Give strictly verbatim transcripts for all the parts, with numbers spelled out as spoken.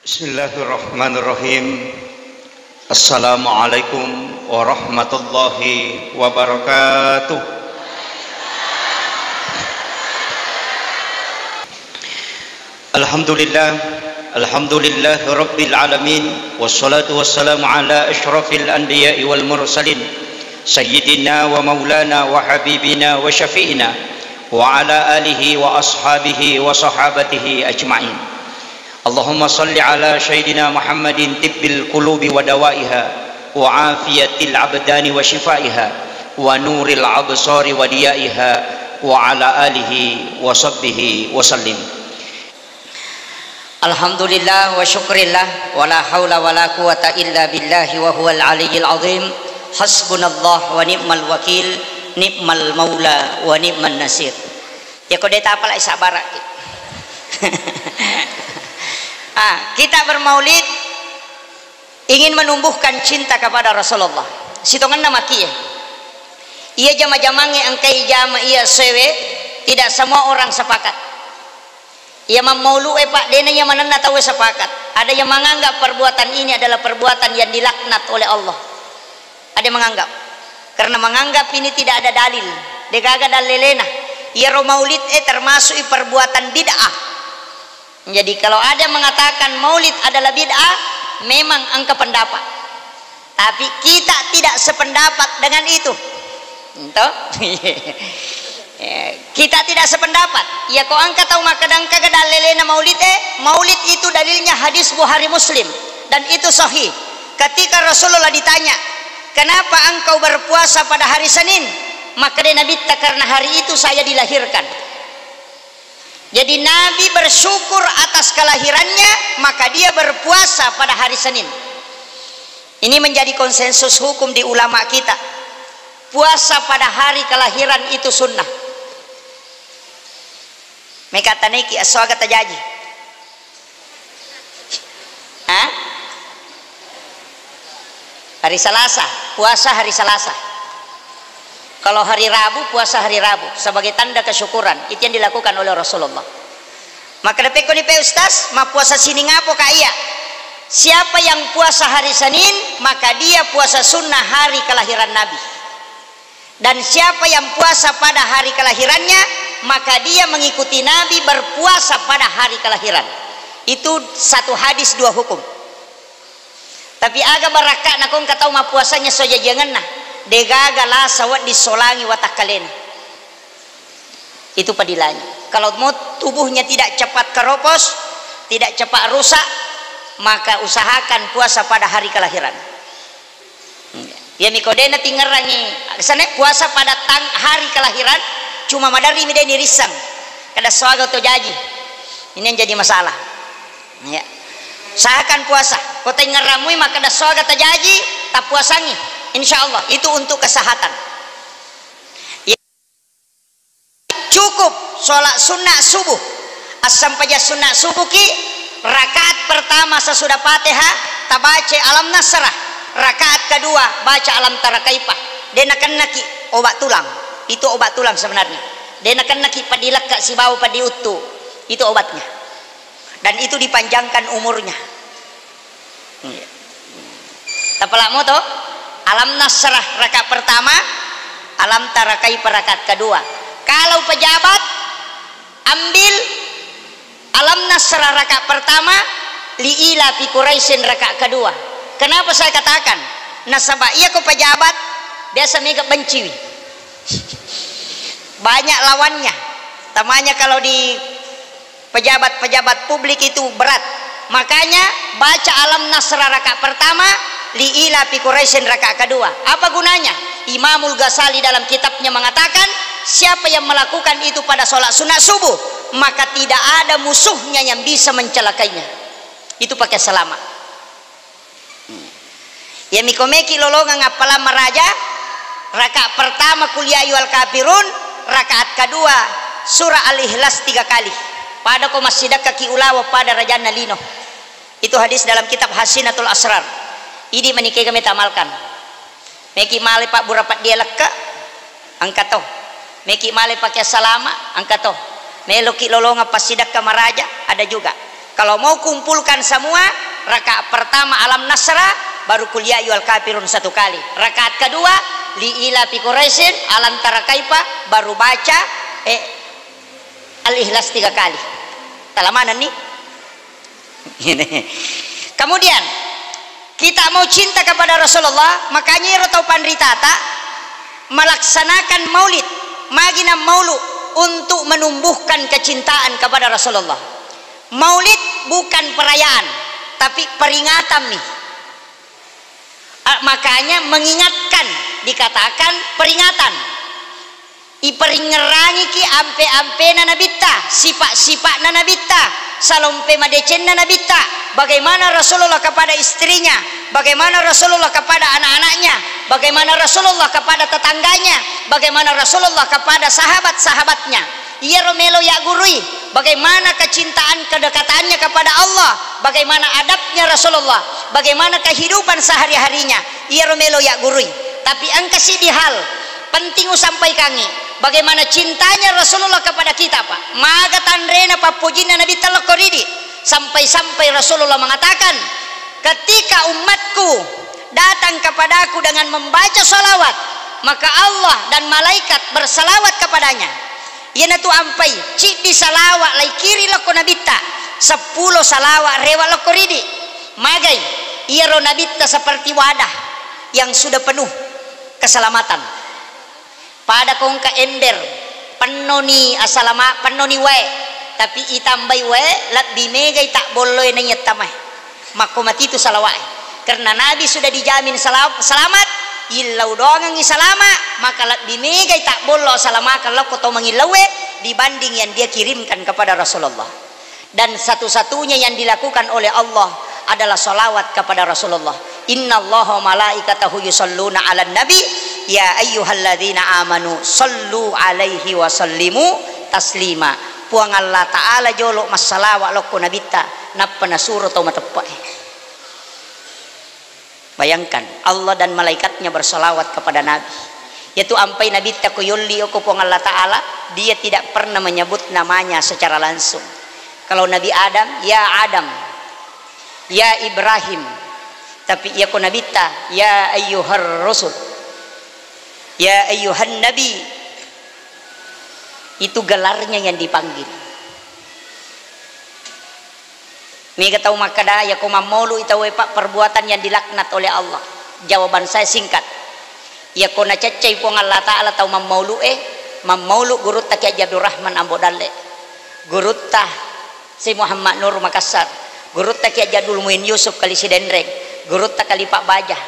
Bismillahirrahmanirrahim. Assalamualaikum warahmatullahi wabarakatuh. Alhamdulillah, alhamdulillah rabbil alamin, wassalatu wassalamu ala asyrafil anbiya'i wal mursalin, sayyidina wa maulana wa habibina wa syafi'ina, wa ala alihi wa ashabihi wa sahabatihi ajma'in. Allahumma salli ala sayyidina Muhammadin tibbil qulubi wa dawaiha, wa afiyatil abdani wa shifaiha, wa nuril absari wa diyaiha, wa ala alihi wa sahbihi wa sallim. Alhamdulillah wa syukrillah, wa la haula wa la quwata illa billahi wa huwal aliyyil azim. Hasbunallah wa ni'mal wakil, ni'mal maula wa ni'man nasir. Ya, ko de tapala, isabbaraki. Ah, kita bermaulid ingin menumbuhkan cinta kepada Rasulullah. Sitongenna makie. Iya jama-jamangnge engkai jama iya sewe, tidak semua orang sepakat. Iya mammaulu'e, Pak, dena iya manenna tauwe sepakat. Ada yang menganggap perbuatan ini adalah perbuatan yang dilaknat oleh Allah. Ada yang menganggap. Karena menganggap ini tidak ada dalil. Degaga dalelena. Iyaro maulid e termasuk perbuatan bid'ah. Jadi, kalau ada yang mengatakan maulid adalah bid'ah, memang engka pendapat. Tapi kita tidak sependapat dengan itu. Ento? Ya, kita tidak sependapat. Ya, ko engka tau makkeda engkaga dalelena maulid e, maulid itu dalilnya hadis Bukhari Muslim. Dan itu sahih. Ketika Rasulullah ditanya, "Kenapa engkau berpuasa pada hari Senin?" Makkeda Nabitta, "Karena hari itu saya dilahirkan." Jadi Nabi bersyukur atas kelahirannya, maka dia berpuasa pada hari Senin. Ini menjadi konsensus hukum di ulama kita. Puasa pada hari kelahiran itu sunnah. Meka taneki, esso aga tajaji? Hah? Hari Selasa, puasa hari Selasa. Kalau hari Rabu, puasa hari Rabu sebagai tanda kesyukuran. Itu yang dilakukan oleh Rasulullah. Maka dapekko ni pe Ustaz, mappuasa sining apo ka iya? Siapa yang puasa hari Senin, maka dia puasa sunnah hari kelahiran Nabi. Dan siapa yang puasa pada hari kelahirannya, maka dia mengikuti Nabi berpuasa pada hari kelahiran. Itu satu hadis dua hukum. Tapi aga barakka'na ko engka tau mappuasanya sojajiangenna, degaga lasa wedding solangi watakkalena. Itu padilanya. Kalau mau tubuhnya tidak cepat keropos, tidak cepat rusak, maka usahakan puasa pada hari kelahiran. Iya, miko de natingerangi. Sane puasa pada tang-, hari kelahiran, cuma maderri mi de nirisseng. Kada swaga to jaji. Ini yang jadi masalah. Ya. Usahakan puasa. Ko taingerramui makkeda swaga tajaji, tappuasangi. Insya Allah, itu untuk kesehatan. Ya. Cukup sholat sunnah subuh. Assampajang sunnah subuh ki, rakaat pertama sesudah Fatihah, tabaca Alam Nasrah. Rakaat kedua, baca Alam Tara Kaifa. De nakennaki obat tulang. Itu obat tulang sebenarnya. De nakennaki paddi lekka sibawa paddi uttu. Itu obatnya. Dan itu dipanjangkan umurnya. Iya. Tapalamo to? Alam Nasrah rakaat pertama, Alam Tara Kaifa rakaat kedua. Kalau pejabat, ambil Alam Nasrah rakaat pertama, Li ila fi Quraisyin rakaat kedua. Kenapa saya katakan? Nasaba iya ko pejabat, biasa mega benciwi. Banyak lawannya. Tamanya kalau di pejabat-pejabat publik itu berat. Makanya baca Alam Nasrah rakaat pertama, Li ila fi Quraisyin rakaat kedua. Apa gunanya? Imamul Ghazali dalam kitabnya mengatakan, siapa yang melakukan itu pada sholat sunat subuh, maka tidak ada musuhnya yang bisa mencelakainya. Itu pakai selamat. Iya miko meki lolongeng appalang maraja, rakaat pertama Qul ya ayyuhal kafirun, rakaat kedua surah Al-Ikhlas tiga kali. Pada ko massidekkaki ulawa pada rajanna lino. Itu hadis dalam kitab Hasinatul Asrar. Idi manikega meta amalkan. Meki male pabbura paddia lekka, engka to. Meki male pake salama, engka to. Meloki lolongeng passidekka maraja, ada juga. Kalau mau kumpulkan semua, rakaat pertama Alam Nasra, baru Qul Ya Ayyuhal Kafirun satu kali. Rakaat kedua, Li Ila Fi Quraisyin, Alam Tara Kaifa, baru baca, eh, Al-Ikhlas tiga kali. Tala maneng ni? Kemudian, kita mau cinta kepada Rasulullah, makanya iro tau panritata melaksanakan maulid, magi na maulu untuk menumbuhkan kecintaan kepada Rasulullah. Maulid bukan perayaan, tapi peringatan nih. Ah, makanya mengingatkan dikatakan peringatan. Iperingngerangiki ampe-ampena Nabitta, sifat-sifatna Nabitta, salompe madecenna Nabitta, bagaimana Rasulullah kepada istrinya, bagaimana Rasulullah kepada anak-anaknya, bagaimana Rasulullah kepada tetangganya, bagaimana Rasulullah kepada sahabat-sahabatnya. Iyaro melo yaggurui, bagaimana kecintaan kedekatannya kepada Allah, bagaimana adabnya Rasulullah, bagaimana kehidupan sehari-harinya. Iyaro melo yaggurui. Tapi engka siddi hal penting usampaikangngi, bagaimana cintanya Rasulullah kepada kita, Pak. Maga tanrena pappojinna Nabitta lokko ridi, sampai-sampai Rasulullah mengatakan, "Ketika umatku datang kepadaku dengan membaca salawat, maka Allah dan malaikat bersalawat kepadanya." Iyanatu ampai, ciddi salawat laikiri lokko Nabitta, seppulo salawat rewa lokko ridi. Magai, iyaro Nabitta seperti wadah yang sudah penuh keselamatan. Pada ko engka ember, pennoni asalama-, pennoni wae, tapi itambai wae, lebbi megai tabbolloe naiya tamae. Makko matitu salawa'e. Karena Nabi sudah dijamin sela-, selamat, illau doangengngi salama, maka lebbi megai tabbollo asalamakeng lokko to mangillauwe dibanding yang dia kirimkan kepada Rasulullah. Dan satu-satunya yang dilakukan oleh Allah adalah salawat kepada Rasulullah. "Innallaha wa malaikatahu yusalluna 'alan nabi, ya ayyuhalladzina amanu sallu 'alaihi wa sallimu taslima." Puang Allah Ta'ala jolo massalawa lokko Nabitta, nappa nasuro tau mateppe'e. Bayangkan, Allah dan malaikatnya bersalawat kepada Nabi. Yaitu ampai Nabitta ko yolli okko Puang Allah Ta'ala, dia tidak pernah menyebut namanya secara langsung. Kalau Nabi Adam, "Ya Adam, ya Ibrahim." Tapi iya ko Nabitta, "Ya ayyuhar rasul, ya ayyuhan nabi." Itu gelarnya yang dipanggil. Mega tau makkeda, "Yako mammaulu'i tauwe, Pak, perbuatan yang dilaknat oleh Allah." Jawaban saya singkat. Yako naceccai Puang Allah Ta'ala tau mammaulu'e, mammaulu' gurutta Kiai Haji Abdurrahman Ambo Dalle, gurutta Syekh Muhammad Nur Makassar, gurutta Kiai Haji Abdul Muin Yusuf Kali Sidenreng, gurutta Kali Pak Baja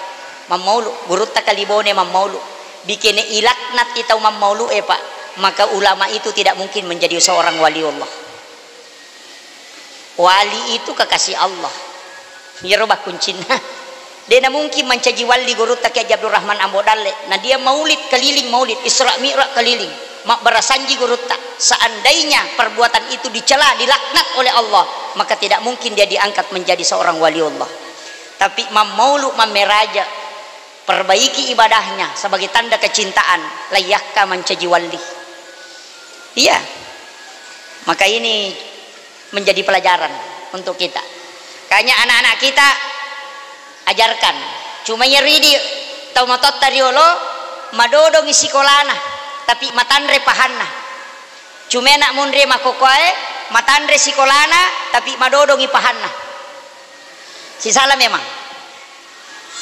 mammaulu', gurutta Kali Bone mammaulu'. Bikene ilaknat i tau mammaulu'e, Pak, maka ulama itu tidak mungkin menjadi seorang waliullah. Wali itu kekasih Allah. Iyaro bakkuncinna. De' namungkin mancaji wali gurutta Kiai Haji Abdurrahman Ambo Dalle. Nah, dia maulid keliling, maulid Isra Mi'raj keliling. Mabbarasanji gurutta. Seandainya perbuatan itu dicela, dilaknat oleh Allah, maka tidak mungkin dia diangkat menjadi seorang waliullah. Tapi mammaulu', mammeraja, perbaiki ibadahnya sebagai tanda kecintaan, layyakka mancaji wali. Iya. Maka ini menjadi pelajaran untuk kita. Kayaknya anak-anak kita ajarkan. Cuma iya ridi tau matotta riolo madodongi sikolana, tapi matanre pahanna. Cuma anak monri makkokkoe matanre sikolana, tapi madodongi pahanna. Sisala memang.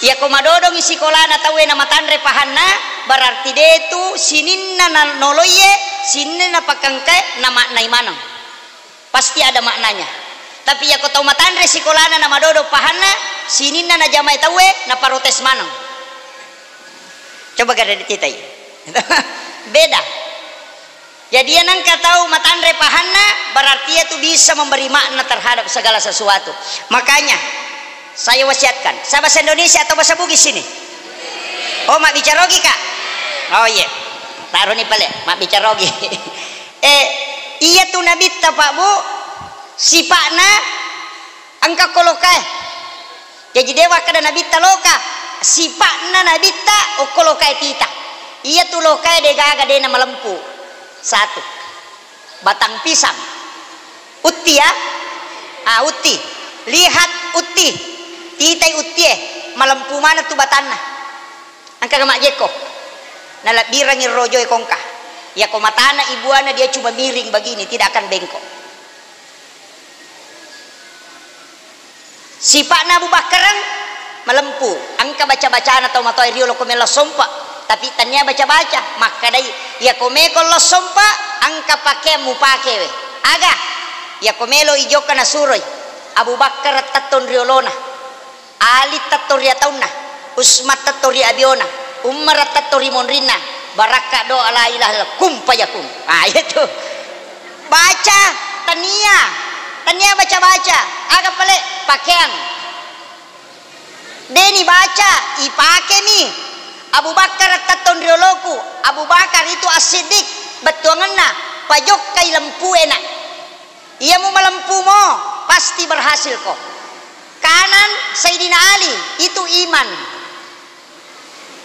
Iyako madodongi sikolana tauwe namatanre pahanna, berarti de'tu sininna na-, noloiye, sininna napakengkae, namaknai maneng. Pasti ada maknanya. Tapi iyako tau matanre sikolana namadodo pahanna, sininna najamai tauwe, naparotes maneng. Coba gare' titai. Beda. Jadi, iya nengka tau matanre pahanna, berarti iyatu bisa memberi makna terhadap segala sesuatu. Makanya, saya wasiatkan, saya bahasa Indonesia atau bahasa Bugis sini? Oh, mabbicara Ogi, Kak? Oh, iya. Taroni pale, mabbicara Ogi. Eh, iyatu Nabitta, Pak, Bu, sipa'na engka kolokae. Jaji, de' wakkeda Nabitta loka, sipa'na Nabitta okko lokae tita. Iyatu lokae de'gaga de'na malempu. Satu. Batang pisang. Utti, ya. Ah, utti. Lihat utti. Titai uttie. Malempu maneng tu batanna. Engka ga majjekko. Nalebbirengngi rojoe kongka. Yako matana ibuana dia cuma miring begini, tidak akan bengkok. Sipa'na Abu Bakkareng malempu, engka baca-bacana tau matoa riolo ko melo sompa, tapi tania baca-baca, makkadai, iyako meko lo sompa, engka pakeang mupake we. Aga? Iyako melo ijokka nasuroi, Abu Bakkar tettong riolona, Ali tettong ri ataunna, Usman tettong ri abiona, Umar tettong ri monrinna, barakka doa la ilaha illallah, kun fayakun. Ah, itu. Baca, tania, tania baca-baca. Aga pale? Pakeang. Deni baca, ipakemi. Abu Bakar tettong rioloku. Abu Bakar itu As-Siddiq, bettuangenna, pajokkai lempuena. Iya mu malempumo, pasti berhasil ko. Kanan Sayyidina Ali, itu iman.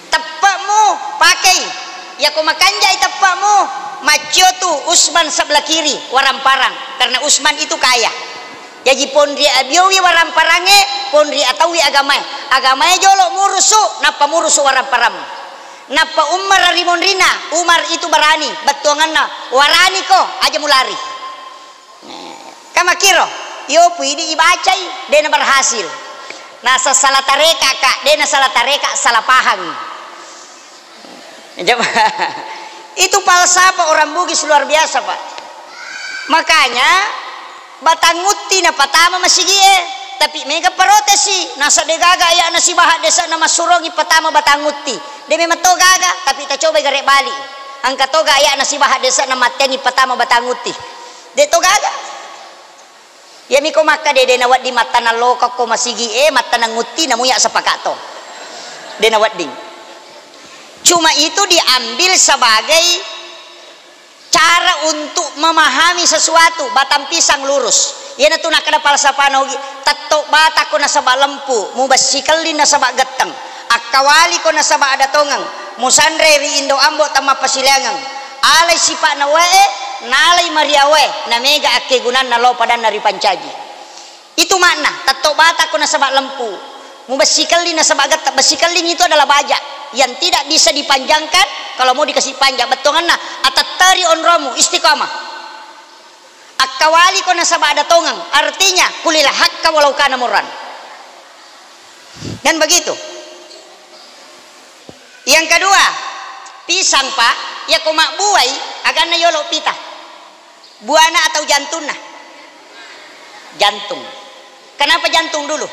Teppe'mu pakei. Yako makanjai teppe'mu, maccio tu Usman sebelah kiri, waramparang. Karena Usman itu kaya. Jaji ponri abiowi waramparangnge, ponri ataui agamae. Agamae jolo murusu, nappa murusu waramparang. Nappa Umar ri monrina, Umar itu barani, bettuanganna, warani ko, aja mulari. Kamakiro, yopu idi ibacai, dena berhasil. Nasa salah tareka, Kak, dena salah tareka, salah paham. Coba. Itu falsafah orang Bugis luar biasa, Pak. Makanya, Batang Utti napatama masigie, tapi mega parotesi, nasa degaga ayana sibaha desa na massurongi patama Batang Utti. De memang to gaga, tapi tacobai gare bali. Engka toga ayana sibaha desa na mattengi patama Batang Utti. De to gaga. Iyami ko makkeda, de nawedding mattaneng lokokko masigie, mattaneng Utti, namuya sepakatto. De nawedding. Cuma itu diambil sebagai cara untuk memahami sesuatu, batang pisang lurus. Iyanatu nakkeda falsafana Ugi, tetto batakko nasaba lempu, mubessikelling nasaba getteng. Akkawaliko nasaba ada tongeng, musanre ri indo ambo temmappasileangeng. Alai sipa'na wae, nalai mariawae, namega akkegunanna lao padanna ripancaji. Itu makna, tetto batakko nasaba lempu, mubessikelling nasaba getteng. Bessikelling itu adalah baja yang tidak bisa dipanjangkan, kalau mau dikasih panjang, bettuanganna atetteri onromu, istiqamah. Akkawaliko nasaba ada tongeng, artinya kulil hakka walau kana murran. Dan begitu. Yang kedua, pisang, Pak, yako mabbuai, aganna yolo pita. Buana atau jantunna? Jantung. Kenapa jantung dulu?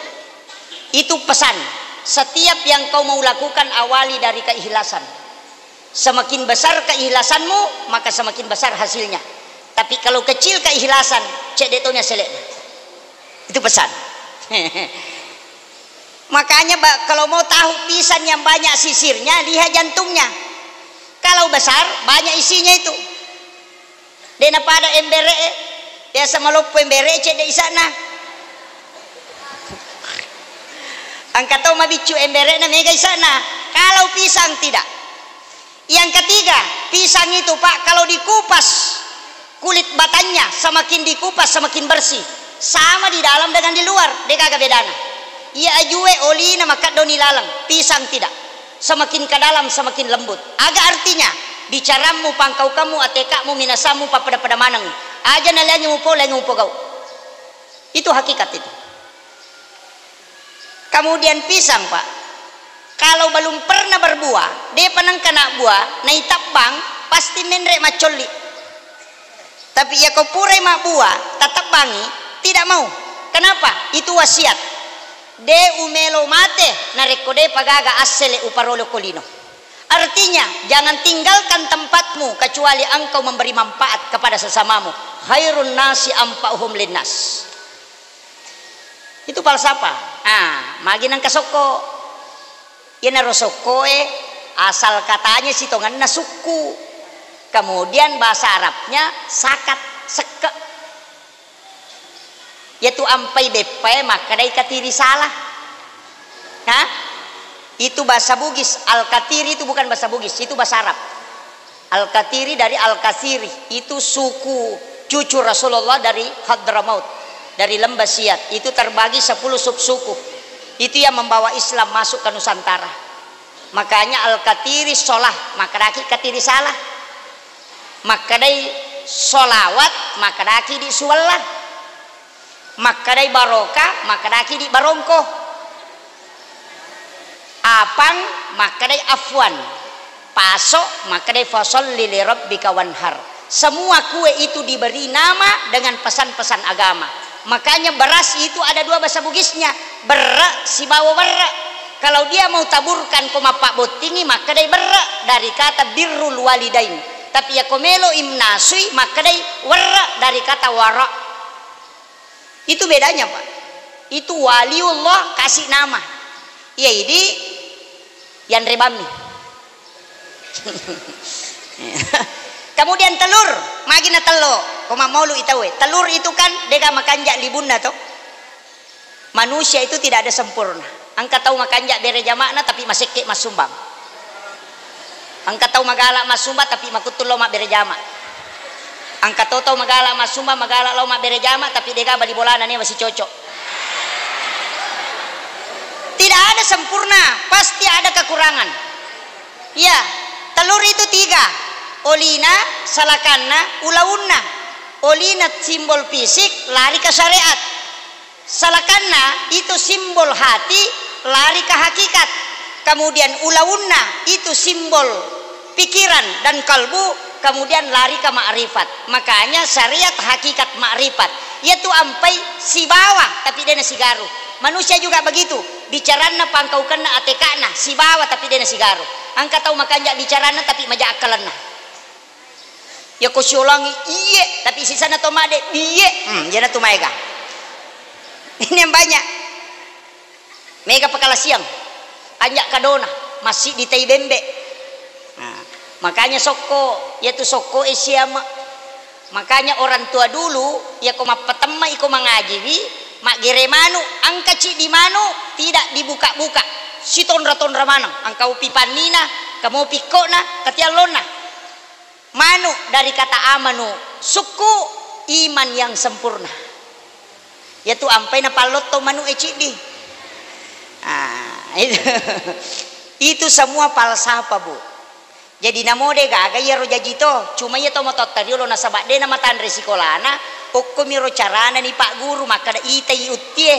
Itu pesan. Setiap yang kau mau lakukan, awali dari keikhlasan. Semakin besar keikhlasanmu, maka semakin besar hasilnya. Tapi kalau kecil keikhlasan, cedde tonya selekna. Itu pesan. Makanya, ba-, kalau mau tahu pisang yang banyak sisirnya, lihat jantungnya. Kalau besar, banyak isinya itu. De napada embere e, biasa maloppo embere e, cedde isana. Engka to mabiccu embere na mega isana. Kalau pisang tidak. Yang ketiga, pisang itu, Pak, kalau dikupas kulit batangnya, semakin dikupas semakin bersih. Sama di dalam dengan di luar, degaga bedana. Iya ajue olina makeddoni laleng, pisang tidak. Semakin ke dalam, semakin lembut. Aga artinya? Bicarammu, pangkaukammu, ateka'mu, minasammu, pappada-pada maneng. Aja naliangi mupole, mupogau. Itu hakikat itu. Kemudian pisang, Pak. Kalau belum pernah berbuah, depa nengka na buah, naitabbang, pasti menre maccolli. Tapi iya ko purai mabbuah, tatabbangi, tidak mau. Kenapa? Itu wasiat. De umelo mate, narekko depa gaga assele uparolo ko lino. Artinya, jangan tinggalkan tempatmu kecuali engkau memberi manfaat kepada sesamamu. Khairun nasi anfa'uhum linnas. Itu falsafah. Ah, magi nengka sokko. Iyanaro sokkoe, asal katanya sitongenna sukku. Kemudian bahasa Arabnya sakat, sekke. Yatu ampai beppae makkedai katiri salah. Hah? Itu bahasa Bugis. Al-Katiri itu bukan bahasa Bugis, itu bahasa Arab. Al-Katiri dari Al-Kasiri, itu suku cucu Rasulullah dari Hadramaut. Dari Lembah Siat itu terbagi sepuluh sub-suku. Itu yang membawa Islam masuk ke Nusantara. Makanya Al-Katiri Solah, makkedaki Katiri Salah. Makkedai solawat, makkedaki di Suwella. Makkedai barokah, makkedaki di Barongko. Apang, makkedai afwan. Paso, makkedai fasalli li rabbika wanhar. Semua kue itu diberi nama dengan pesan-pesan agama. Makanya beras itu ada dua bahasa Bugisnya, berre sibawa werre. Kalau dia mau taburkan ko mappabbottingi, makkedai berre dari kata birrul walidain. Tapi ya ko melo imnasui, makkedai werre dari kata wara. Itu bedanya, Pak. Itu waliullah kasih nama. Iya, idi yang rebami. Kemudian telur, magi na tello, ko mammaulu itawe. Telur itu kan dega makanja libunna to. Manusia itu tidak ada sempurna. Engka tau makanja bere jama'na tapi masekke massumbang. Engka tau magala massumbang tapi makuttu lao mabbere jama. Engka to tau magala massumbang, magala lao mabbere jama tapi dega bali bolana ne masih cocok. Tidak ada sempurna, pasti ada kekurangan. Iya, telur itu tiga. Olina, salakanna, ulaunna. Olina simbol fisik, lari ke syariat. Salakanna itu simbol hati, lari ke hakikat. Kemudian ulaunna itu simbol pikiran dan kalbu, kemudian lari ke makrifat. Makanya syariat hakikat makrifat. Iya tu ampai sibawa tapi dena sigaru. Manusia juga begitu. Bicaranna pangkaukenna atekana sibawa tapi dena sigaru. Engka tau makanja bicaranna tapi maja akkalenna. Yako siolangi iye, tapi sisana to made biye. Hmm, jana tu maega. Ini yang banyak. Mega pakalasiang. Anja kadona, masih di tai bembe. Nah, makanya sokko, yatu sokko e siama. Makanya orang tua dulu, yako mappatemma iko mangajiwi, maggere manu, angka ciddi manu, tidak dibuka-buka. Sitonra-tonra maneng, angka upi pannina, kamopi ikkona, katiallonna. Manu dari kata amanu, sukku, iman yang sempurna. Yatu ampai napallotto manu e ciddi. Ah, itu. Itu semua falsafah, Bu. Jadi namo de gaga iyaro jaji to, cuma iya to matotta riolo nasaba de namatanre sikolana, okkomiro carana ni Pak Guru makkada itai uttie.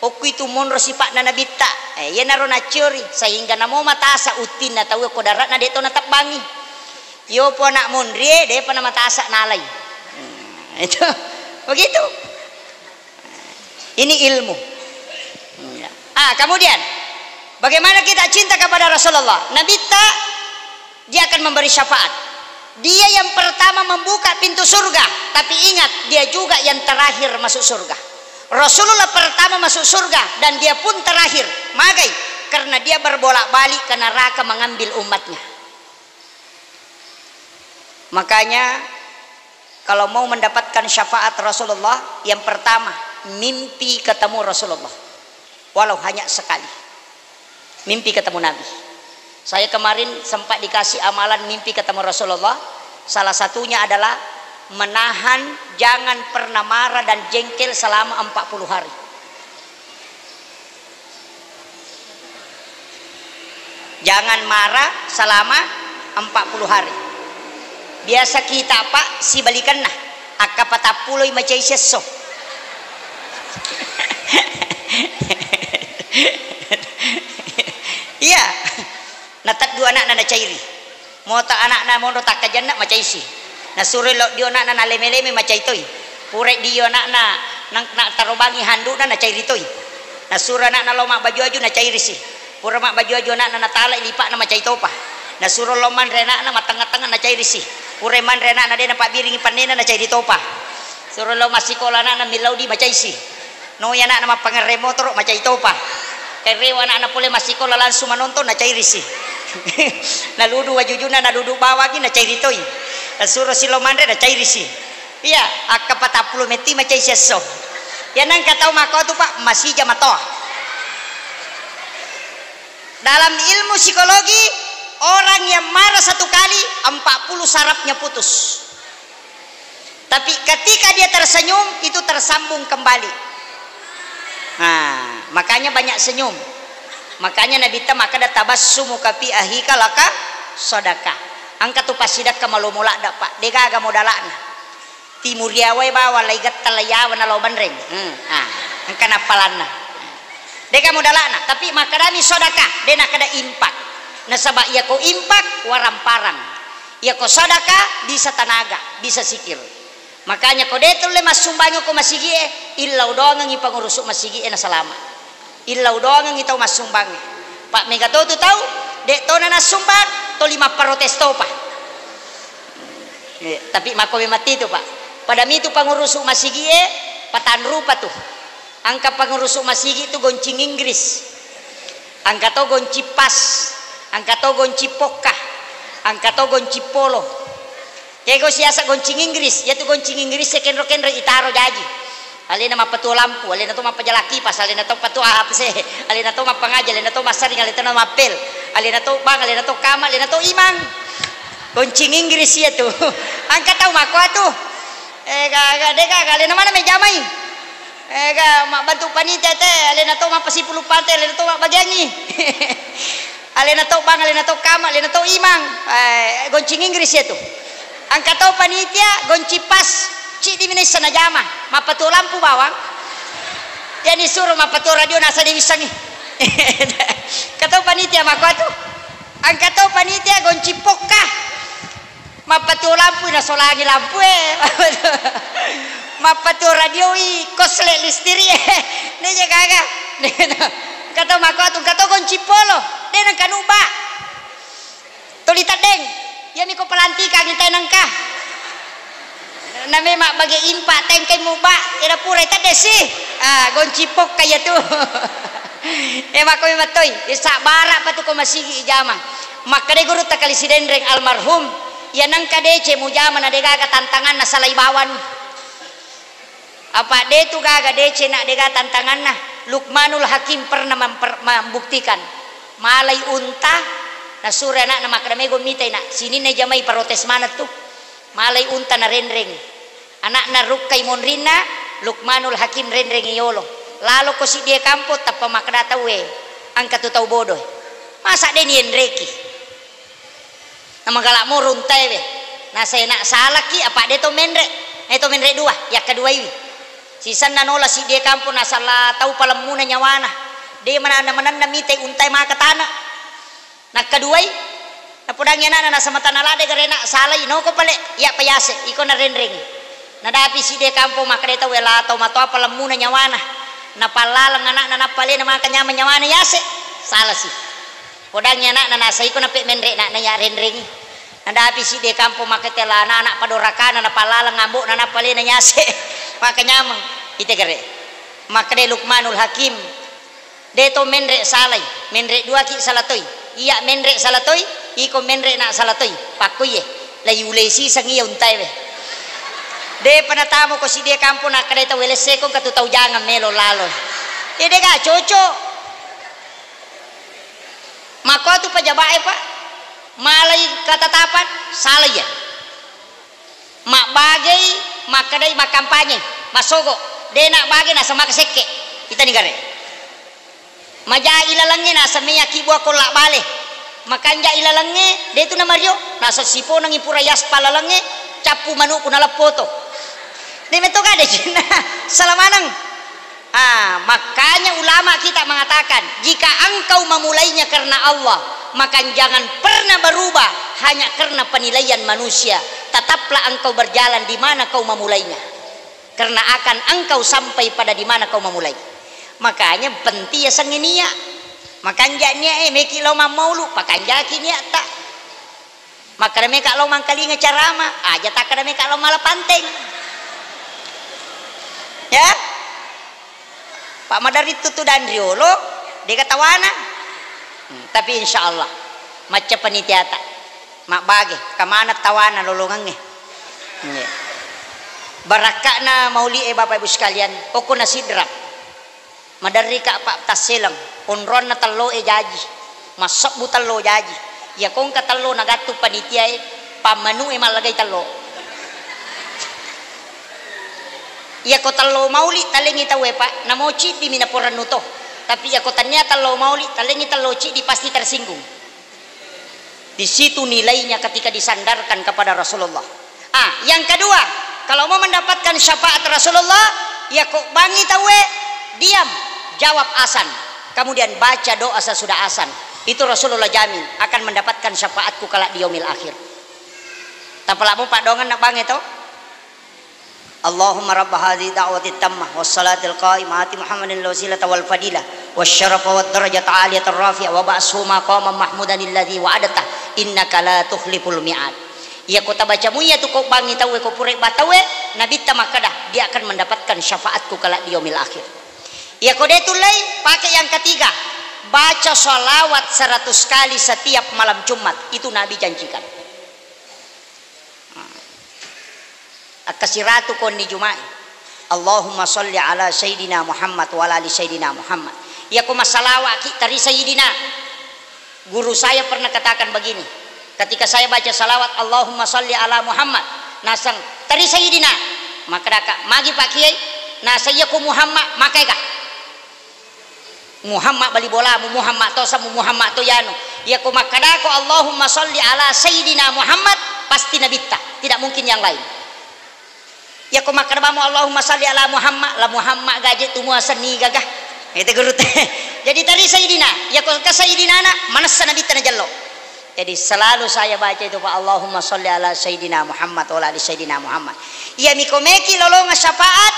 Okko itu monro sipa'na nabitta. Eh, iyanaro nacciori, sehingga namo matasa uttinna tau ko daratna de to natebbangi. Yopo anak monrie, depa namatasa nalai. Hmm, itu. Begitu. Ini ilmu. Ah, kemudian, bagaimana kita cinta kepada Rasulullah? Nabitta, dia akan memberi syafaat. Dia yang pertama membuka pintu surga, tapi ingat, dia juga yang terakhir masuk surga. Rasulullah pertama masuk surga dan dia pun terakhir. Magai? Karena dia berbolak-balik ke neraka mengambil umatnya. Makanya, kalau mau mendapatkan syafaat Rasulullah, yang pertama, mimpi ketemu Rasulullah. Walau hanya sekali. Mimpi ketemu Nabi. Saya kemarin sempat dikasih amalan mimpi ketemu Rasulullah. Salah satunya adalah menahan jangan pernah marah dan jengkel selama empat puluh hari. Jangan marah selama empat puluh hari. Biasa kita, Pak, sibalikanna. Akka patappuloi macai siesso. Iya. Nateddu anakna nacairi. Mota anakna monro takkajanna macaisi. Nasuro lo dio anakna naleme-leme macai toi. Pura dio anakna nang-, na tarobangi handukna nacairi toi. Nasuro anakna lo mabbaju-aju nacairisi. Pura mabbaju-aju anakna natalai lipakna macai topa. Nasuro lo manre anakna mattengnga-tengnga nacairisi. Pura manre anakna de napabbiringi pannena nacairi topa. Suro lo massikola anakna millau di macaisi. Noi anakna mappangerre motoro macai topa. Kerewa anakna pole massikola langsung manonton nacairisi. Naludu wajujuna naludu bawangi nacairi toi. Nasuro silo manre nacairisi. Iya, akka patappulo metti macai siesso. Iya nangka tau makko tu, Pak, masija matoa. Dalam ilmu psikologi, orang yang marah satu kali, empat puluh sarafnya putus. Tapi ketika dia tersenyum, itu tersambung kembali. Nah, makanya banyak senyum. Makanya Nabitta makkeda, "Tabassumuka fi akhika laka sadaqah." Engka tu passidekka malomo ladde, Pak. Degaga modala'na. Timuriawae bawang lai getta lai yawa na lao benreng. Hmm, ah, engka nappalanna. Degaga modala'na, tapi makkedami sadaqah, de nakkeda infak. Nasaba iyako infak, waramparang. Iyako sadaqah, bisa tanaga, bisa sikir. Makanya ko de tulle massumbangi ko masigie, illau doangengi pangurusu masigie na salama. Illau doangengi tau massumbangi. Pak mega to tu tau, de tona nassumbang, toli mapparotes topa. Eh, tapi makko memang titu, Pak. Pada mitu pangurusu masigie, patanrupa tu. Angka pangurusu masigi tu goncing Inggris. Angka to goncing pas, angka to goncing pokka, angka to goncing polo. Kego siasa goncing Inggris, iya tu goncing Inggris e kenro-kenro itaro jaji. Alena mappatuo lampu, alena to mappajala kipas, alena to patuo A P C, alena to mappangaji, alena to massaring, alena to mappel, alena to bang, alena to kama, alena to imang. Goncing Inggris iya tu. Angka tau makko atu. Eh, ga, ga, de ga, ga, alena mana mejamai? Eh, ga, mabbantu panitia te, alena to mappasipulu pate, alena to mabbagiangi. Alena to bang, alena to kama, alena to imang. Eh, goncing Inggris iya tu. Angka to panitia, goncing pas, ciddi mi naissa najama, mappatuo lampu bawang. Yani suro mappatuo radio nasa de wissangi. Angka to panitia makko atu. Angka to panitia, goncing pokka. Mappatuo lampui nasolangi lampue. Mappatuo radioi kosle listiri e. Neje gaga. Kato makko atu, kato goncing polo. De nengka nubba. Tuli teddeng. Iyami ko pelantikangi tenengka. Name mabbage impa tengkai mubba. Eda pura tedde si. Ah, goncing pokka iya tu. E makko mettoi. Sabbara patu ko masigi ijama. Makkeda gurutta Kali Sidenreng almarhum, iya nengka deceng mujama na degaga tantanganna salai bawang. Apa de tu gaga deceng na dega tantanganna. Luqmanul Hakim pernah memper-, membuktikan, malai unta, nasuro anakna makkeda, "Mego mitai nak, sininna jamai protes maneng tu." Malai unta narenreng. Anakna rukkai monrinna, Luqmanul Hakim renrengi yolo. Laloko siddie kampong, tappa makkeda tauwe, "Engka tu tau bodoe. Masa de nienreki?" Namagala moro untaewe. Nasai nak salaki, apa de to menre. Eh, to menre dua, yakkaduaiwi. Sisenna nola siddie kampong, nasala tau palemmuna nyawana. De mananna-mananna mitai untae maka tana. Nakkaduai, napodangi anakna, nasamatana ladde garena, salai, noko pale, iya payase, iko narenrengi. Nadapi siddie kampong makkeda tau, wela tau matoa palemmuna nyawana. Napallaleng anakna, nappa alena maka nyameng nyawana yase. Salasi. Podangi anakna, nasa iko nape menre anakna iya renrengi. Nadapi siddie kampong makkeda la anak-anak padorakana, napallaleng ambokna, nappa alena yase. Maka nyameng. Ite gare. Makkeda Luqmanul Hakim. De to menre salai, menre duaki sala toi. Iya menre sala toi, iko menre na sala toi. Pakkoiye, la iulei siseng iya untaewe. De pa natamo ko siddie kampong nakkeda tau, welesseko engka tu tau jangang melo lalo. Iya de ga cocok. Makko tu pejabat e, Pak. Malai katatapan, salai iya. Mabbagei, makkedai makkampanye, massogo, de nabbage naseng maka sekke. Itani gare. Maja ilalengnge naseng meyaki bua kolla bale. Makanja ilalengnge, de tu namario, naseng siponengi pura yaspal lalengnge, cappu manuku naleppo to. De metto gade cinna, sala maneng. Ah, makanya ulama kita mengatakan, jika engkau memulainya karena Allah, maka jangan pernah berubah hanya karena penilaian manusia. Tetaplah engkau berjalan di mana kau memulainya. Karena akan engkau sampai pada di mana kau memulai. Makanya penting ya sengi niat. Makanja niat e, meki lo mammaulu, pakanjaki niatta. Makkeda meka lao mangkalinga carama, aja takkeda meka lao mala panteng. Ya? Pak maderri tutu dan riolo, dega tawana. Hmm, tapi insya Allah, macca panitiata. Mabbage, kamana tawana lolongengnge. Iya. Barakka'na mauli e Bapak Ibu sekalian, okko na sidrap. Maderri ka Pak tasseleng, onronna tello e jaji, massebbu tello jaji. Iya ko engka tello nagattu panitia e, pammanu e mallagai tello. Iyako tello mauli talengi tauwe, Pak, namo ciddi mi naporennu to. Tapi iyako tania tello mauli talengi tello ciddi, pasti tersinggung. Di situ nilainya ketika disandarkan kepada Rasulullah. Ah, yang kedua, kalau mau mendapatkan syafaat Rasulullah, iyako bangi tauwe, diam, jawab azan. Kemudian baca doa sesudah azan. Itu Rasulullah jamin akan mendapatkan syafaatku kelak di yaumil akhir. Tapalamo padongan nak bangi to? Allahumma rabba hadhihi da'wati tammah was salatil qaimah ati Muhammadin al wasilata wal fadilah was syarafa wad darajata aliyatar rafi'ah wa ba'shu maqaman mahmudan alladzi wa'adtah innaka la tukhliful mi'ad. Iyako tabaca muiya tu ko bangi tauwe, ko pura ba tauwe, Nabitta makkada, dia akan mendapatkan syafaatku kelak di yaumil akhir. Iyako de tullei, pakai yang ketiga, baca salawat seratus kali setiap malam Jumat, itu Nabi janjikan. Akkasiratu konni Juma'i. Allahumma salli ala Sayyidina Muhammad wa ala ali Sayyidina Muhammad. Iyako massalawa'ki tari Sayyidina. Guru saya pernah katakan begini, ketika saya baca salawat Allahumma salli ala Muhammad, naseng tari Sayyidina. Makkadaka, magi Pak Kiai, naseng iyako Muhammad, makaega. Muhammad bali bolamu, Muhammad to samu, Muhammad to yanu. Iyako makkadako Allahumma salli ala Sayyidina Muhammad, pasti Nabitta, tidak mungkin yang lain. Iyako makkada bamo Allahumma salli ala Muhammad, la Muhammad gaje tu muasenni gaga. Itu guru te. Jadi tari Sayyidina, iyako ke Sayyidina na, manessa Nabitta najello. Jadi selalu saya baca itu, Pak, Allahumma salli ala Sayyidina Muhammad wa ala ali Sayyidina Muhammad. Iya miko meki lolongang syafaat,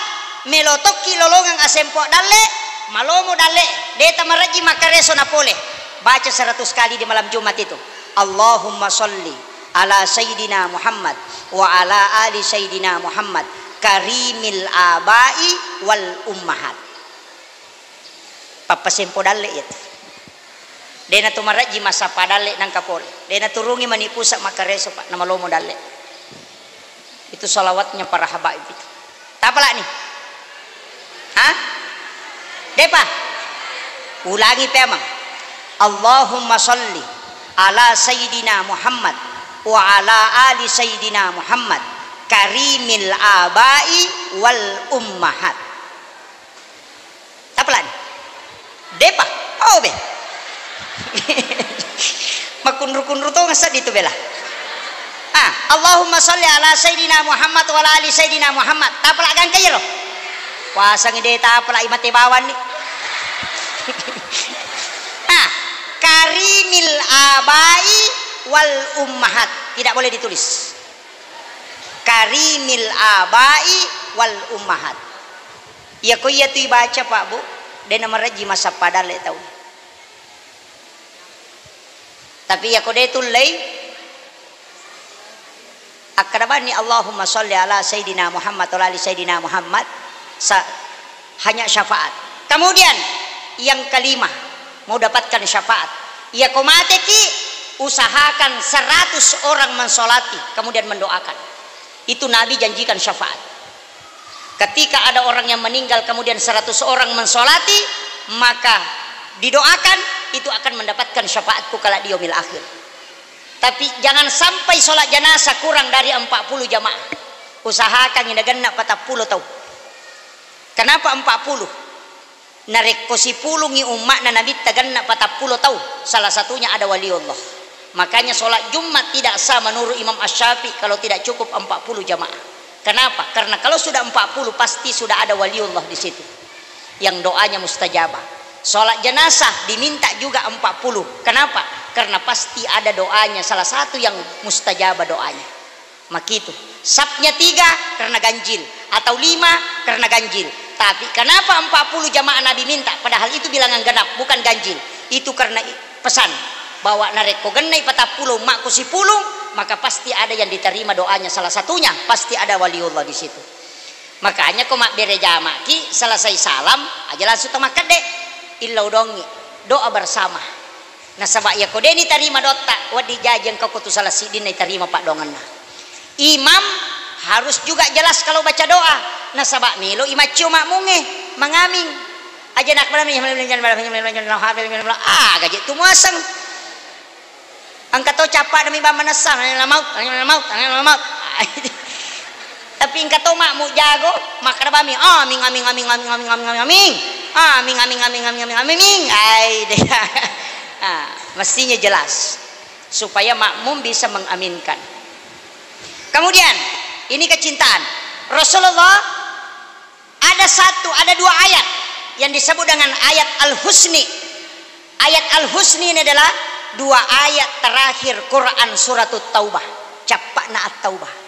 melo tokki lolongang asempo dalle, malomo dalle, de tamarejji makkareso napole. Baca seratus kali di malam Jumat itu. Allahumma salli ala Sayyidina Muhammad wa ala ali Sayyidina Muhammad karimil abai wal ummahat. Pappasempo dalle iyatu. De natu marejji massappa dalle nangka pole. De naturungi mani pusa makkareso, Pak, namalomo dalle. Itu salawatnya para habaib itu. Tapalani? Hah? Depa? Ulangi pemang. Allahumma salli ala Sayyidina Muhammad wa ala ali Sayyidina Muhammad karimil abai wal ummahat. Tapalani? Depa? Oh, be. Makunru-kunru to ngasadi tu bela. Ah, Allahumma salli ala Sayyidina Muhammad wa ala ali Sayyidina Muhammad. Tapala gangka iyaro. Puasang de tapala imate bawang ni. Ah, karimil abai wal ummahat. Tidak boleh ditulis. Karimil abai wal ummahat. Iyako iyatu ibaca, Pak, Bu, de namarejji massappa dalle tau. Tapi iyako de tullei, akkada bani Allahumma salli ala Sayyidina Muhammad wa ala ali Sayyidina Muhammad, sa-, hanya syafaat. Kemudian yang kelima, mau dapatkan syafaat. Iyako mateki, usahakan seratus orang mensolati, kemudian mendoakan. Itu Nabi janjikan syafaat. Ketika ada orang yang meninggal, kemudian seratus orang mensolati, maka didoakan, itu akan mendapatkan syafaatku kelak di yaumil akhir. Tapi jangan sampai sholat jenazah kurang dari empat puluh jamaah. Usahakan nagenna patappulo tau. Kenapa empat puluh? Narekko sipulungngi umma'na Nabitta genna patappulo tau, salah satunya ada waliullah. Makanya sholat Jumat tidak sah menurut Imam Asy-Syafi'i kalau tidak cukup empat puluh jamaah. Kenapa? Karena kalau sudah empat puluh pasti sudah ada waliullah di situ yang doanya mustajabah. Sholat jenazah diminta juga empat puluh. Kenapa? Karena pasti ada doanya salah satu yang mustajabah doanya. Makitu. Sapnya tiga karena ganjil, atau lima karena ganjil. Tapi kenapa empat puluh jamaah Nabi minta? Padahal itu bilangan genap, bukan ganjil. Itu karena i-, pesan bahwa narekko gennai patappulo, makku sipulung, maka pasti ada yang diterima doanya. Salah satunya pasti ada waliullah di situ. Makanya ko mabbere jamaki, selesai salam aja langsung to makkedde, illau dongi, doa bersama. Nasaba iyako de nitarima doatta, wedding jaji engka ko tu salah siddinna itarima paddoangenna. Imam harus juga jelas kalau baca doa, nasaba melo i maccio makmungnge mangaming. Aja nak ah, gaje tu muaseng. Engka to cappa demi bang manessa, la maut, la maut, la maut. Tapi engka to makmum jago, makkeda bami, "Amin, amin, amin, amin, amin, amin, amin, amin. Amin, amin, amin, amin, amin, amin." Ai, deh. Ah, mestinya jelas supaya makmum bisa mengaminkan. Kemudian, ini kecintaan. Rasulullah ada satu, ada dua ayat yang disebut dengan ayat Al-Husni. Ayat Al-Husni ini adalah dua ayat terakhir Quran Suratut Taubah. Cappa'na At-Taubah.